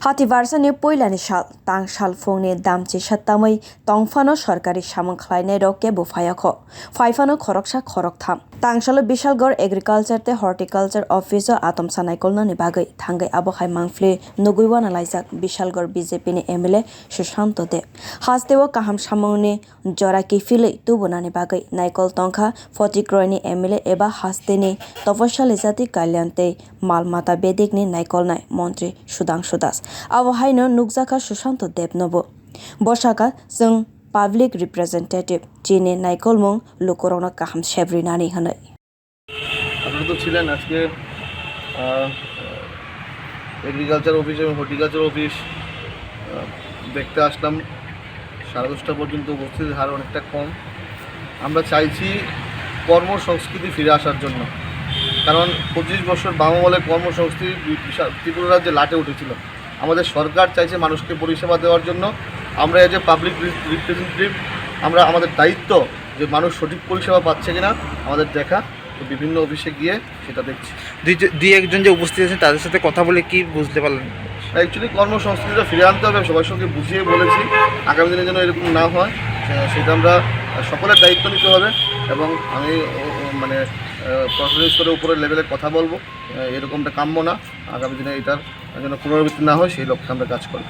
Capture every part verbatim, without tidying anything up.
Atibarsani poilani sal, tangsal phungni damchisa tamwi tongphano sorkari samung khlainairok kebo phayakho. Phaiphano khoroksa khoroktham. Tangsalo Bishalgarh Agriculture tei Horticulture Office o atomsa naikolnani bagwi thangwi abo hai mangpli nugwi wanalaijak Bishalgarh B J P ni M L A Sushanto Deb. Hasteo kaham samungni jora kiphilwi tubunani bagwi naikol tongkha Photigroini M L A eba hasteni Toposyali Jati Kalyan tei mal mata bedekni naikolnai montri Sudhangshu Das. Abo haino nukjakha Sushanto Debnobo. Bo sakha, "Chwng public representative, chini naikolmung lukurokno kaham sebrinani," hwnwi. আপনারা তো ছিলেন আজকে, আহ, agriculture office এবং horticulture office, আহ, দেখতে আসলাম। সাড়ে দশটা পর্যন্ত উপস্থিতির হার অনেকটা কম। আমরা চাইছি কর্মসংস্কৃতি ফিরে আসার জন্য, কারণ পঁচিশ বছর বাম আমলে কর্মসংস্কৃতি বি-, বিশা-, ত্রিপুরা রাজ্যে লাটে উঠেছিল। আমাদের সরকার চাইছে মানুষকে পরিষেবা দেওয়ার জন্য। আমরা এজ এ পাবলিক রিপ্রেজেন্টেটিভ, আমরা, আমাদের দায়িত্ব যে মানুষ সঠিক পরিষেবা পাচ্ছে কিনা আমাদের দেখা, তো বিভিন্ন অফিসে গিয়ে সেটা দেখছি। দুই জ-, দুই একজন যে উপস্থিত আছেন, তাদের সাথে কথা বলে কি বুঝতে পারলেন? অ্যাকচুয়ালি কর্মসংস্কৃতিটা ফিরে আনতে হবে, আমি সবার সঙ্গে বুঝিয়ে বলেছি, আগামী দিনে যেন এরকম না হয়, সে-, সেটা আমরা সকলের দায়িত্ব নিতে হবে। এবং আমি ও, ও, মানে, আহ, প্রশাসনিক স্তরে উপরের লেভেলে কথা বলবো, আহ, এরকমটা কাম্য না, আগামী দিনে এটার যেন পুনরাবৃত্তি না হয়, সেই লক্ষ্যে আমরা কাজ করব।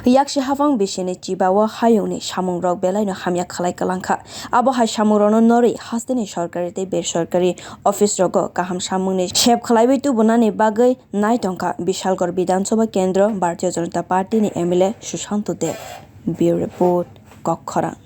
Yaksi hapang bisini chibao hayungni samungrok belaino hamya khlai kwlangkha. Abo hai samungrokno norwi hasteni sorkari tei bersorkari office rogo kaham samungni sep khlaiwi tubunani bagwi nai tongkha Bishalgarh Bidhan Sabha Kendro Bharatiya Janata Party ni M L A Sushanto Deb. Bureau Report, Kokkhorang.